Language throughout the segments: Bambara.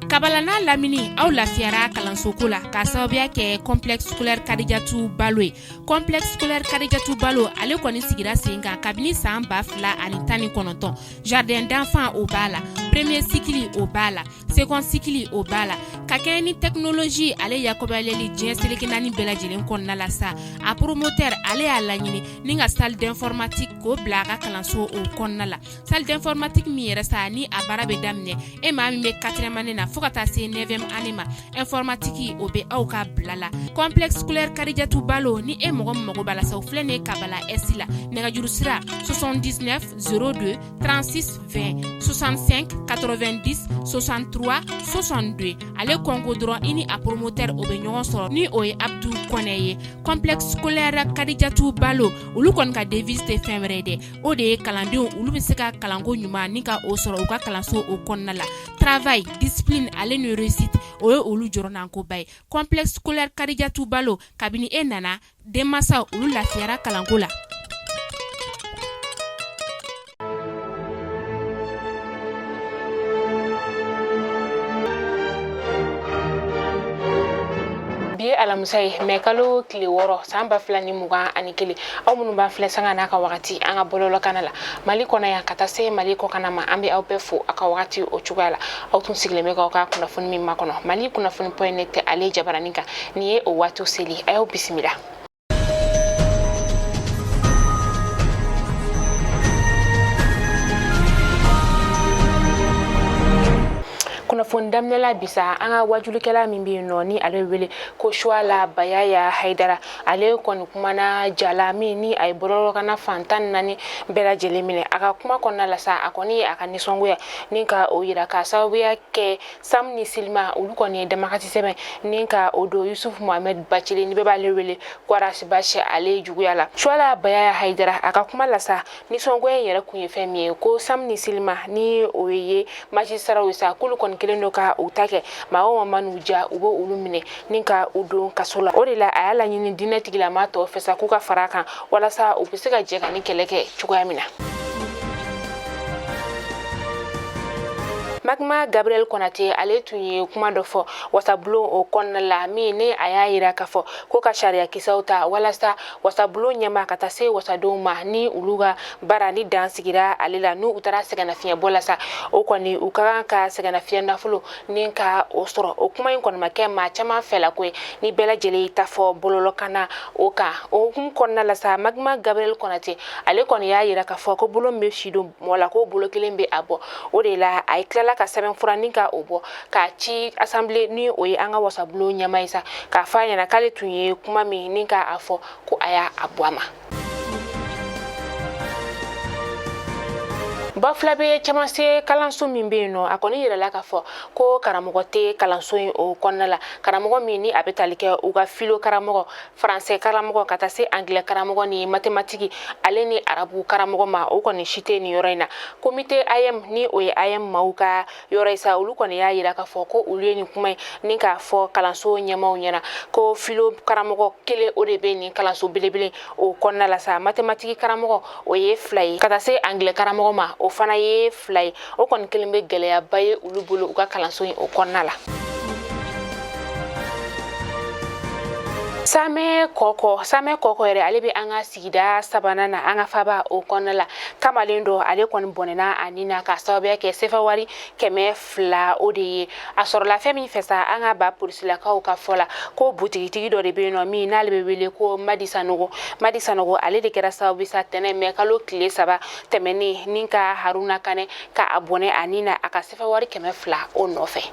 Kabala n'a lamini, aw lafiyara kalansoko la k'a sababuya kɛ Complexe scolaire Kadijatu Balo ye. Complexe scolaire Kadijatu Balo, ale kɔni sigira sen kan kabini san 2019. Jardin d'enfant, o b'a la, premier cycle, o b'a la, second cycle, o b'a la. Ka kɛɲɛ ni technologie ale yakɔbayaleli diɲɛ seleke naani bɛɛ lajɛlen kɔnɔna la sa, a promoteur, ale y'a laɲini ni ka salle d'informatique k'o bila a ka kalanso o kɔnɔna la. Salle d'informatique min yɛrɛ sa, ni a baara bɛ daminɛ e maa min bɛ quatrième année na fo ka taa se neuvième année ma, informatique, o bɛ aw ka bila la. Complexe scolaire Kadijatu Balo, ni e mɔgɔ min mago b'a la sa, o filɛ nin ye Kabala Est la. Nɛgɛjuru sira: 79 02 36 20, 65 90 63 62. Ale kɔnko dɔrɔn, i ni a promoteur, o bɛ ɲɔgɔn sɔrɔ, ni o ye Abdu Kɔnɛ ye. Complexe scolaire Kadijatu Balo, olu kɔni ka devise tɛ fɛn wɛrɛ ye dɛ, o de ye kalandenw olu bɛ se ka kalanko ɲuman ni ka o sɔrɔ u ka kalanso o kɔnɔna la. Travail, discipline ale ni réussite, o ye olu jɔrɔnankoba ye. Complexe scolaire Kadijatu Balo, kabini e nana, denmansaw olu lafiyara kalanko la. Bi ye alamisa ye, mɛ kalo tile 6, san 2021. Aw minnu b'an filɛ sanga n'a ka wagati an ka bɔlɔlɔkana la Mali kɔnɔ yan ka taa se Mali kɔkana ma, an bɛ aw bɛɛ fo aw ka wagati o cogoya la. Aw tun sigilen bɛ k'aw ka kunnafoni min makɔnɔ, Mali kunnafoni point net ale jabaranin kan, nin ye o waatiw seli. A y'aw bisimila. Kunnafoni daminɛla bisa, an ka wajulikɛla min bɛ yen nɔ, ni ale bɛ wele ko Suwala Bayaya Hayidara, ale kɔni kumana jala min ni a ye bɔlɔlɔkana fan 14 bɛɛ lajɛlen minɛ. A ka kuma kɔnɔna la sa, a kɔni ye a ka nisɔngoya ni ka o yira k'a sababuya kɛ Sam ni Silima, olu kɔni ye damakasi sɛbɛn ni ka o don Yusuf Mohamed Bacili, ni bɛɛ b'ale wele ko Ras Bath, ale juguya la. Suwala Bayaya Hayidara, a ka kuma la sa, nisɔngoya in yɛrɛ kun ye fɛn min ye, ko Sam ni Silima, ni o ye magistratw ye sa, k'olu kɔni kelen don ka u ta kɛ, maa o maa man'u ja, u bɛ olu minɛ ni ka u don kaso la. O de la, a y'a laɲini diinɛ tigilama tɔw fɛ sa, k'u ka fara a kan walasa u bɛ se ka jɛ ka ni kɛlɛ kɛ cogoya min na. Magma Gabriel Konate, ale tun ye kuma dɔ fɔ wasabulon o kɔnɔna la, min ni a y'a yira k'a fɔ ko ka sariya kisɛw ta walasa wasabulon ɲɛmaa ka taa se wasadenw ma, ni olu ka baara ni dan sigira ale la, n'u taara sɛgɛnnafiɲɛbɔ la sa, o kɔni u ka kan ka sɛgɛnnafiɲɛ nafolo ni ka o sɔrɔ. O kuma in kɔni ma kɛ maa caman fɛla ko ye, ni bɛɛ lajɛlen y'i ta fɔ bɔlɔlɔkanna o kan. O hukumu kɔnɔna la sa, Magma Gabriel Konate, ale kɔni y'a yira k'a fɔ ko bolo min bɛ si don mɔgɔ la, k'o bolo kelen bɛ a bɔ. O de la, a ye tilala ka sɛbɛnfura ni ka o bɔ k'a ci assemblée, ni o ye an ka wasabulon ɲɛmaa ye sa, k'a fɔ a ɲɛna k'ale tun ye kuma min ni k'a fɔ, ko a y'a bɔ a ma. Bafulabe camancɛ kalanso min bɛ yen nɔ, a kɔni yirala k'a fɔ ko karamɔgɔ tɛ kalanso in o kɔnɔna la, karamɔgɔ min ni a bɛ tali kɛ u ka philo karamɔgɔ, faransɛ karamɔgɔ, ka taa se angilɛ karamɔgɔ ni matematiki ale ni arabu karamɔgɔ ma, o kɔni si tɛ nin yɔrɔ in na. Komite AEEM, ni o ye AEEM maaw ka yɔrɔ ye sa, olu kɔni y'a yira k'a fɔ ko olu ye nin kuma in ni k'a fɔ kalanso ɲɛmaaw ɲɛna ko philo karamɔgɔ kelen, o de bɛ nin kalanso belebele o kɔnɔna la sa, matematiki karamɔgɔ, o ye fila ye, ka taa se angilɛ karamɔgɔ ma, o fana ye fila ye. O kɔni kelen bɛ gɛlɛyaba ye olu bolo u ka kalanso in o kɔnɔna la. Samɛ Kɔkɔ, Samɛ Kɔkɔ yɛrɛ, ale bɛ an ka sigida sabanan na, an ka faba o kɔnɔna la. Kamalen dɔ, ale kɔni bɔnɛna a ni na k'a sababuya kɛ sefa wari 200 o de ye. A sɔrɔla fɛn min fɛ sa, an ka ba polisilakaw ka fɔ la, ko butigitigi dɔ de bɛ yen nɔ min n'ale bɛ wele ko Madi Sanogo. Madi Sanogo, ale de kɛra sababu sa tɛnɛ mɛ kalo tile 3 tɛmɛnen ni ka Haruna Kanɛ ka a bɔnɛ a ni na a ka sefa wari 200 o nɔfɛ.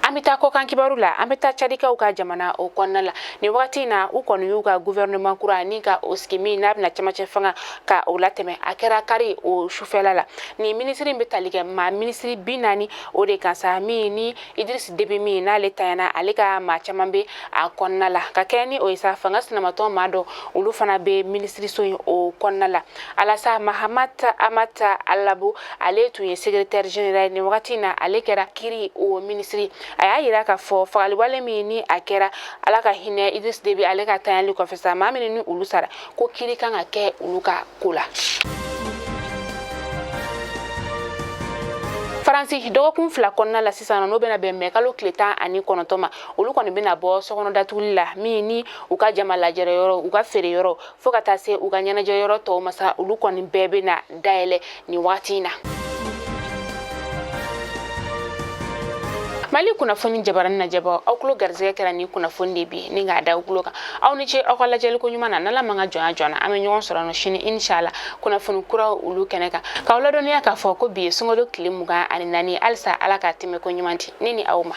An bɛ taa kɔkan kibaru la. An bɛ taa Cadikaw ka jamana o kɔnɔna la. Nin wagati in na, u kɔni y'u ka gouvernement kura ni ka o sigi, min n'a bɛna cɛmancɛ fanga ka o latɛmɛ. A kɛra kari o sufɛla la. Nin minisiri in bɛ tali kɛ maa minisiri 40 o de kan sa, min ni Idris Deby min n'ale tanyana, ale ka maa caman bɛ a kɔnɔna la. Ka kɛ ni o ye sa, fanga sinamatɔn maa dɔ, olu fana bɛ minisiriso in o kɔnɔna la. Alasa Mahamat Amat Alabo, ale tun ye secrétaire général. Nin wagati in na, ale kɛra kiri o minisiri. A y'a yira k'a fɔ fagaliwale min ni a kɛra, Ala ka hinɛ Idris Deby, ale ka tanyali kɔfɛ sa, maa minnu ni olu sara, ko kiri kan ka kɛ olu ka ko la. Faransi, dɔgɔkun 2 kɔnɔna la sisan, n'o bɛna bɛn mɛkalo tile 19 ma, olu kɔni bɛna bɔ sokɔnɔ datuguli la, min ni u ka jama lajɛrɛ yɔrɔ, u ka feere yɔrɔ, fo ka taa se u ka ɲɛnajɛ yɔrɔ tɔw ma sa, olu kɔni bɛɛ bɛna dayɛlɛ nin waati in na. Mali kunnafoni jabarani lajɛbaw, aw tulo garisɛgɛ kɛra ni kunnafoni de bi ni k'a da aw tulo kan. Aw ni ce aw ka lajɛli ko ɲuman na. N'Ala man ka jɔnya jɔn na, an bɛ ɲɔgɔn sɔrɔ nɔ sini inshallah kunnafoni kuraw olu kɛnɛ kan. K'aw ladɔnniya k'a fɔ ko bi ye sunkalo tile 24, halisa Ala k'a tɛmɛ ko ɲuman di ne ni aw ma.